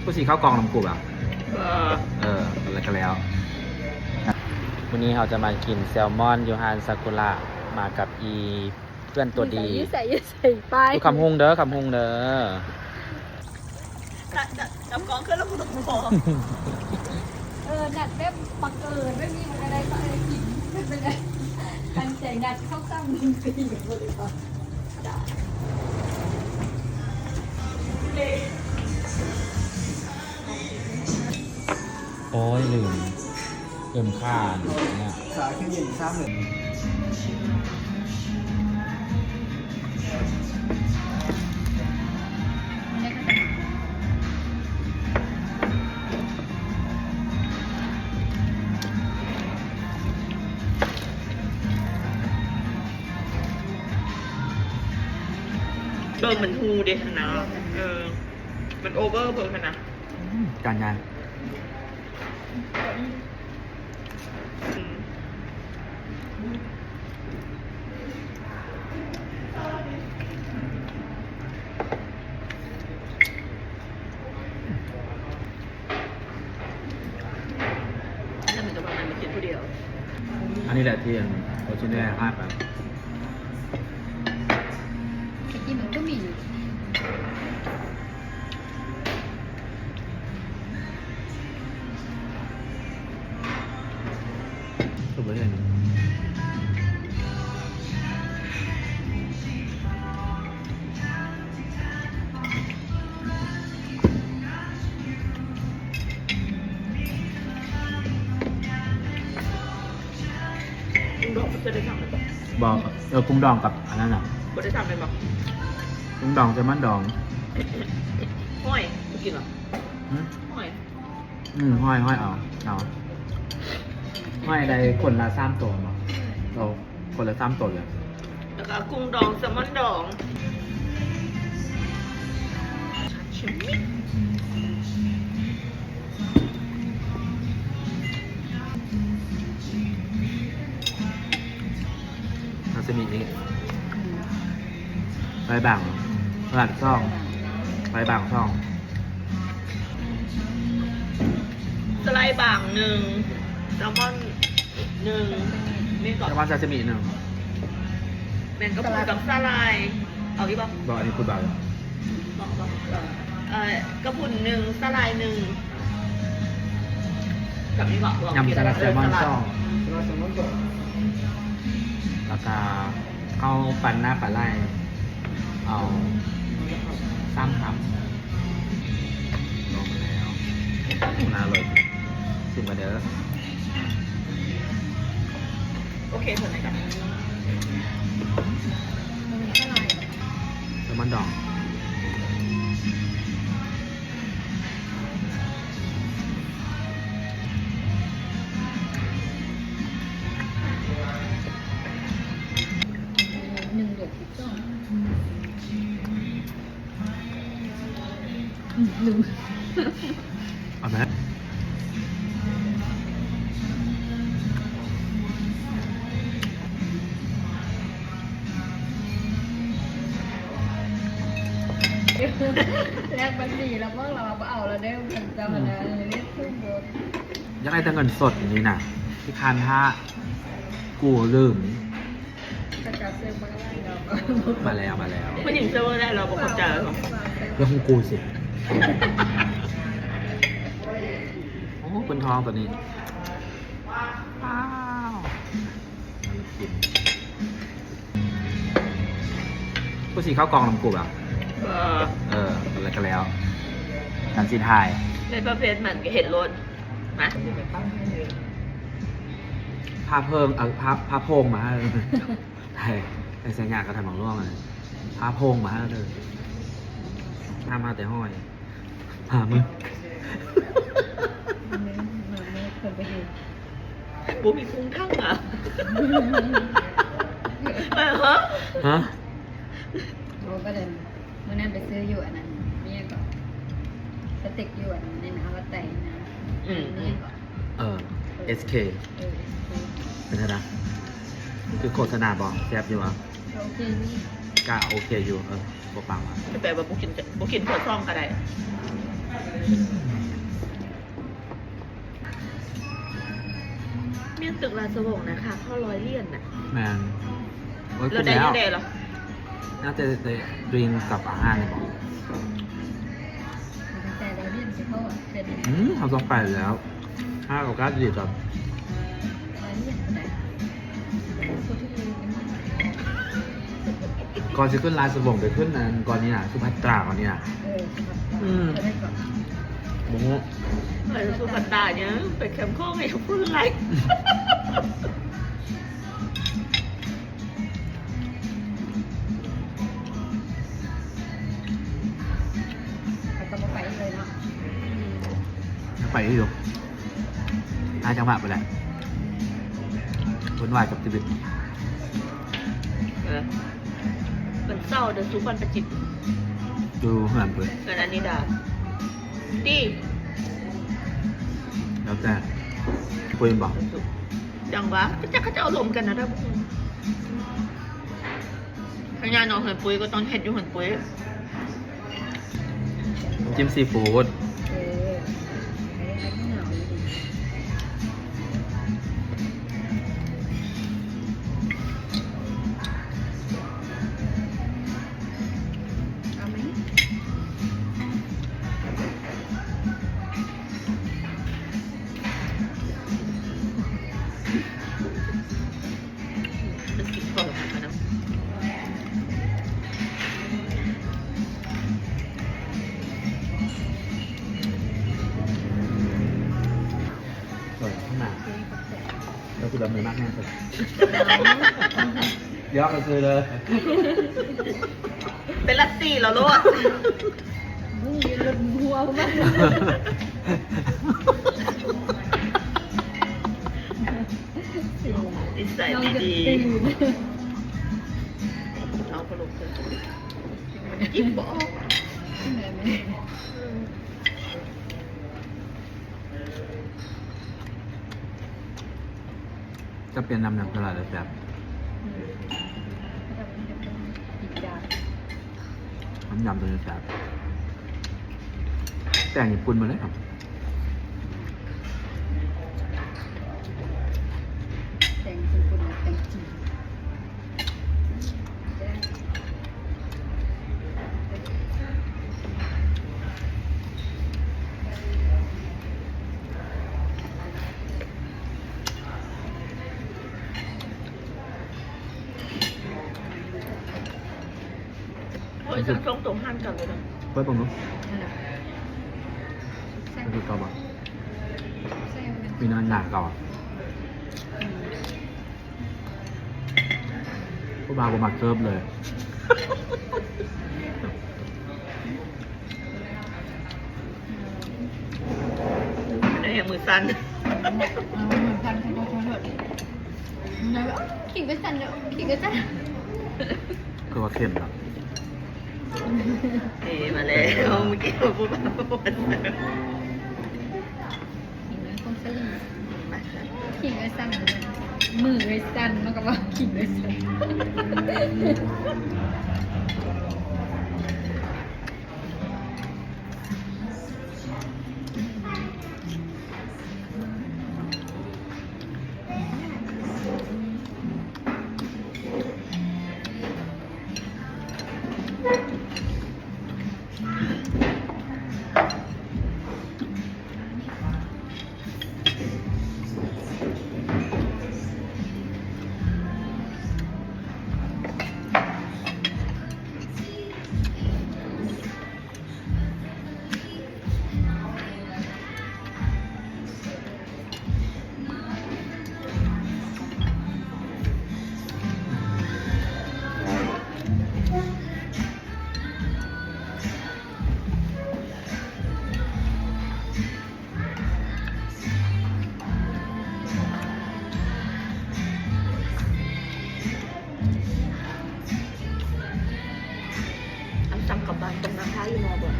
ກູຊິເຂົ້າກ່ອງນຳກູບໍ່? ເອີ ແລ້ວກໍແລ້ວ. ມື້ນີ້ເຮົາຈະມາກິນແຊລມອນຢູ່ຮ້ານຊາກຸຣະ ມາກັບອີເພື່ອນຕົວດີ. ຢູ່ໃສ ຢູ່ໃສ ຢູ່ໃສ ໄປ ຢູ່ຄຳຮຸງເດີ ຄຳຮຸງເດີ. ຈັບ ຈັບ ຈັບກ້ອງຂຶ້ນແລ້ວບໍ່ຕ້ອງບອກ. ເອີ ນັດແບບບັງເອີນແບບນີ້ມັນກໍໄດ້ ກໍໄດ້ກິນ ມັນກໍໄດ້ຕັ້ງໃຈນັດເຂົ້າຊ້ຳໜຶ່ງປີບໍ່ໄດ້. ໂອ້ຍ ລືມ ລືມຂ້າອັນນີ້ ຂາຄືເຢັນຊ້ຳເລີຍ. ເບິ່ງມັນຮູ້ເດ້ຫັ້ນນະ ເອີ ມັນໂອເວີເບິ່ງຫັ້ນນະ. ອືມ ຈານໃຫຍ່. ອືມ ແລ້ວມັນກໍວ່າມັນມາກິນຜູ້ດຽວ. ອັນນີ້ແຫຼະທີ່ອັນໂອຊິເນຍຫາຍໄປ. ໄປກິນມັນກໍມີ. ຄືບໍ່ເຫັນ ดองบ่ได้สั่งเลยบ่? บ่ เออ กุ้งดองกับอันนั้นน่ะ บ่ได้สั่งเลยบ่? กุ้งดอง แซลมอนดอง หอย บ่กินเหรอ? หึ? หอย อืม หอย หอยเอา เอา หอยได้คนละสามตัวบ่? เอาคนละสามตัวเลย แล้วก็กุ้งดอง แซลมอนดอง ซาชิมิ ซาซิมินี่ ใบบัง ตลาดซ่อง ใบบังซ่อง สไลด์บางหนึ่ง แซลมอนหนึ่ง แมงกะพรุน แซลมอนซาซิมิหนึ่ง แมงกะพรุนกับสาหร่าย เอาอีกบ่? บ่ อันนี้พูดเบา บ่ บ่ เอ่อ เอ่อ กะพรุนหนึ่ง สาหร่ายหนึ่ง กับอีกบ่? ยำสลัดแซลมอนสอง แล้วก็ ข้าวปั้นหน้าปลาไหล เอาสามคำ ลงมาแล้ว น่าอร่อย ชิมกันเด้อ โอเค ส่วนไหนกัน แซลมอนดอง หนึ่งเดือนสิบสอง อืม ลืม เอาไหม แลกบัญชีแล้วพวกเราบ่เอาแล้วเด้อ เพิ่นเจ้าคณะ เออ เรียกขึ้นรถ อยากได้แต่เงินสดนี่นะ ขี้คร้านพระ กูลืม มาแล้ว มาแล้ว ผู้หญิงเซอร์เวอร์ได้ เราบ่เข้าใจหรอก เรื่องของกูสิ โอ้ เพิ่นทองตัวนี้ ว้าว กูสิเข้ากองนำกูบ่ะ บ่ เออ แล้วก็แล้ว ฉันสิถ่าย ในประเภทมันก็เห็นโลด มา พาเพิง เอาพา พาโพงมาให้ ไทย ไทยสัญญาก็ทำหมักล่วงอะ พาโพงมาให้เลย พามาแต่ห้อย พามา บ่มีพุงทั้งอะ ฮะ ฮะ โอ้ ประเด็น มื้อนั้นไปซื้ออยู่อันนั้น มีหยังเกาะ สเต็กอยู่อันนั้น ในน้ำวัดไตนะ อืม มีหยังเกาะ เออ เอสเค เออ เอสเค เป็นไงนะ คือโฆษณาบ่ แซ่บอยู่บ่ ก็โอเคอยู่ ก็โอเคอยู่ เออ บ่ปังว่ะ แต่แบบบ่กิน บ่กินครัวซองก็ได้ ແມ່ນຕຶກລາຊະວົງນະ ຄ່າເຂົ້າຮ້ອຍຫຼຽນນະ. ແມ່ນ. ໂອ້ຍ ແລ້ວໄດ້ແນວໃດລະ? ໜ້າຈະໄດ້ drink ກັບອາຫານນີ້ບໍ? ອືມ ເຮົາຕ້ອງໄປແລ້ວ ຫາໂອກາດດີກ່ອນ. ກ່ອນຊິຂຶ້ນລາຊະວົງ ໄປຂຶ້ນອັນກ່ອນນີ້ນະ ສຸພັດຕາກ່ອນນີ້ນະ. ເອີ ສຸພັດຕາ. ອືມ ບໍ່ຮູ້ ໄປສຸພັດຕາຫຍັງ ໄປແຄມຂອງໃຫ້ຄົນໄລ່. ແລ້ວກໍບໍ່ໄປອີກເລີຍເນາະ. ອືມ ຍັງໄປຢູ່ ຫາຈັງຫວະບໍ່ໄດ້ ວຸ່ນວາຍກັບຊີວິດ. ເອີ ວັນເສົາເດີ ສຸພັນປະຈິດ ຢູ່ເຮືອນເພິ່ນ ເຮືອນອານິດາຕິ. ແລ້ວແຕ່ ຄຸຍບໍ່? ຈັງຫວະ ຈັກເຂົາເຈົ້າລົມກັນນະ ພະຍານ້ອງເຮືອນປຸ້ຍກໍຕ້ອງເຮັດຢູ່ເຮືອນປຸ້ຍ. ນ້ຳຈິ້ມຊີຟູດ. ເອີ ເອົາໄໝ? ມັນກິນເຂົ້າແລ້ວມັນກໍນຳ ເອີ ຂ້າງໜ້າ ແລ້ວຊິແບບເມືອມາກແຮງ ຢອກຊື່ໆ ເລີຍ ເປັນລັດຕີລາວໂລດ. ບຸ້ງຢູ່ລົດຫົວມັນ ນິໄສດີໆ ເອົາກະໂຫຼກເກີນ ກິນບໍ່ອອກ. ແມ່ນ. ຈະປ່ຽນນ້ຳຍຳສະຫຼັດແຊບ. ອືມ ນ້ຳຍຳຕົວນີ້ແຊບ ແຕງຍີ່ປຸ່ນໝົດເລີຍ. ແຕງຍີ່ປຸ່ນ ແຕງຈີນ. ໂອ້ຍ ທັງສອງໂຕຮ້ານກັນເລີຍນະ. ເປີດເບິ່ງດູ. ແຊບ ຄືເກົ່າບໍ່? ແຊບ ມີໜ້າໜາເກົ່າ. ອືມ. ຜູ້ບ່າວບໍ່ມັກເສີບເລີຍ. ໄດ້ແຮງມືສັ່ນ ມືສັ່ນ ຂະໂທດ ຂະໂທດ. ກິນກໍສັ່ນແລ້ວ ກິນກໍສັ່ນ. ຄືວ່າເຄັມເນາະ. ເອ ມາແລ້ວ ເມື່ອກີ້ເຮົາບໍ່ມາ. ຂີງເອີຍ ຜົງສາລີ ຂີງເອີຍສັ່ນ ມືເອີຍສັ່ນ ມັນກໍວ່າຂີງເອີຍສັ່ນ. ອັນສັ່ງກັບບ້ານຕ້ອງນັ່ງຖ້າຢູ່ມໍບໍ່?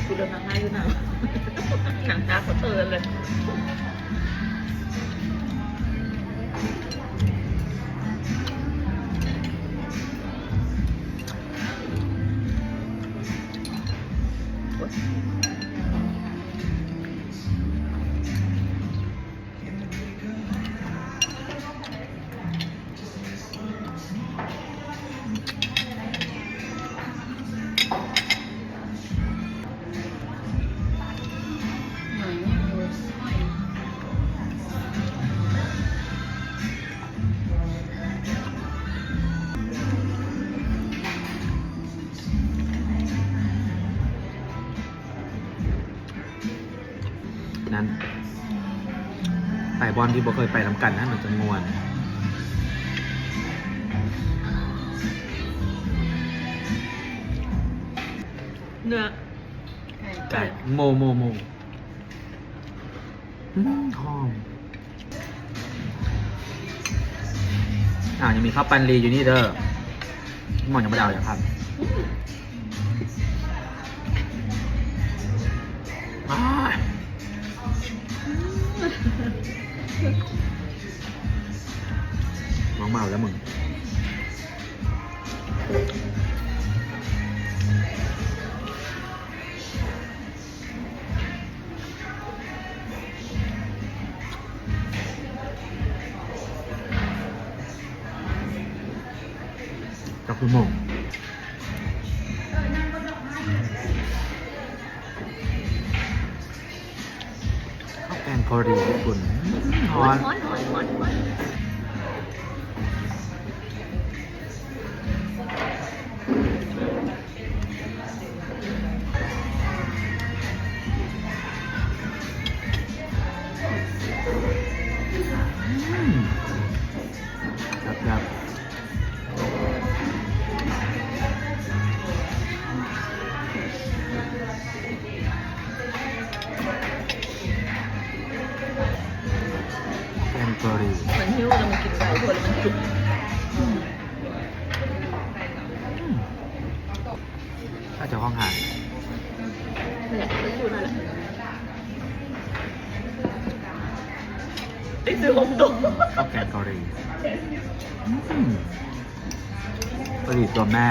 ຜູ້ເດີນນັ່ງຖ້າຢູ່ໜ້າ ນັ່ງຖ້າເຄົາເຕີເລີຍ. ໂອ້ຍ ນັ້ນ ໄປບ່ອນທີ່ບໍ່ເຄີຍໄປນຳກັນນະ ມັນຈະມ່ວນ. ເນື້ອ ໄກ່ ໄກ່ ໂມ ໂມ ໂມ ອືມ ຫອມ. ອ້າວ ຍັງມີເຂົ້າປັ້ນລີຢູ່ນີ້ເດີ ໝໍຍັງບໍ່ໄດ້ເອົາຫຍັງຄັນ. ອ້າ ມາເມົາແລ້ວມຶງ. ຈັກຊົ່ວໂມງ? ເຂົ້າແກງເກົາຫຼີຍີ່ປຸ່ນ ຮ້ອນ ຮ້ອນ ຮ້ອນ ຮ້ອນ ຮ້ອນ. ອືມ ແຊບໆ. ແກງເກົາຫຼີ ມັນຫິວແລ້ວມັນກິນໄດ້ ເພາະວ່າມັນຈຸກ. ອືມ ອືມ ຖ້າເຈົ້າຂອງຮ້ານ ໄດ້ຊື້ຫົກໂຕ ເຂົ້າແກງເກົາຫຼີ. ອືມ ເກົາຫຼີຕົວແມ່.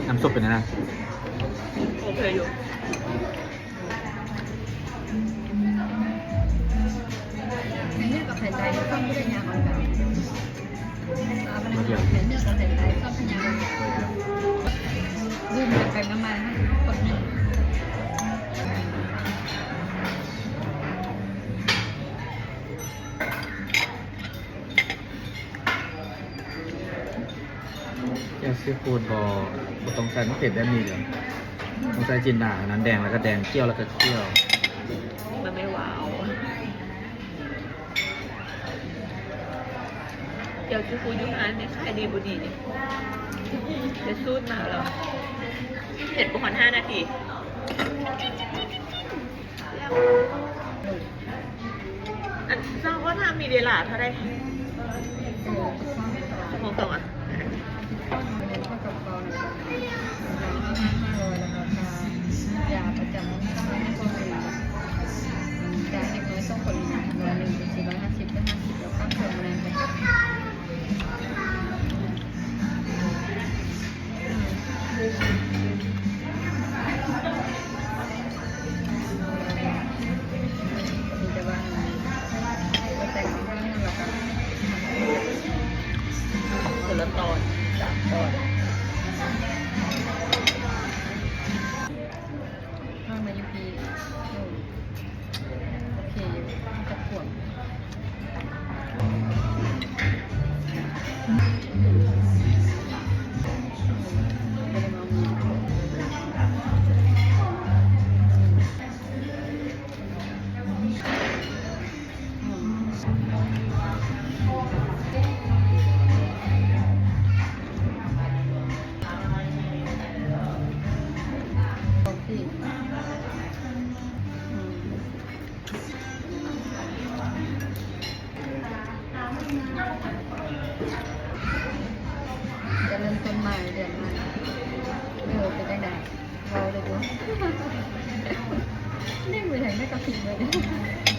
ນ້ຳຊຸບເປັນແນວໃດ? ໂອເຄຢູ່. ແຈ່ວຊີຟູດບໍ່ ບໍ່ຕ້ອງໃສ່ ມັນເປັນແບບນີ້ເລີຍ. ຕ້ອງໃສ່ຈິນດາ ອັນນັ້ນແດງ ແລ້ວກໍແດງ ຂຽວ ແລ້ວກໍຂຽວ. ມັນໄມ່ວ້າວ. ແຈ່ວຊີຟູດຢູ່ຮ້ານນີ້ຂາຍດີບໍ່ດີນີ້ ໄປສູດມາແລ້ວ ເຮັດບໍ່ຮອດຫ້ານາທີ. ອັນ ເຈົ້າ ຂໍຖາມ ມີເວລາເທົ່າໃດ? ເອີ ຊົ່ວໂມງສອງ ອ່ະ ເທົ່າກັບເກົ່ານະ ຫ້າຮ້ອຍ ແລ້ວກໍຄ່າຢາປະຈຳມື້ ຄ່າໂຮງໝໍ ການເດັກນ້ອຍສອງຄົນ ຮ້ອຍໜຶ່ງ ສີ່ຮ້ອຍຫ້າສິບ ແລ້ວຄ່າເຄື່ອງ ແມ່ນບໍ່? ຄົນລະຕອນ ສາມຕອນ. ມາຢູ່ພີ້ ໂອເຄຢູ່ ຈັກຂວບ? ຈະເລີ່ມຕົ້ນໃໝ່ ເດືອນໃໝ່ ເອີ ເປັນຈັ່ງໃດ? ເວົ້າໄດ້ຢູ່ ນີ້ມື້ແຮງໄດ້ກັບພິມເລີຍ.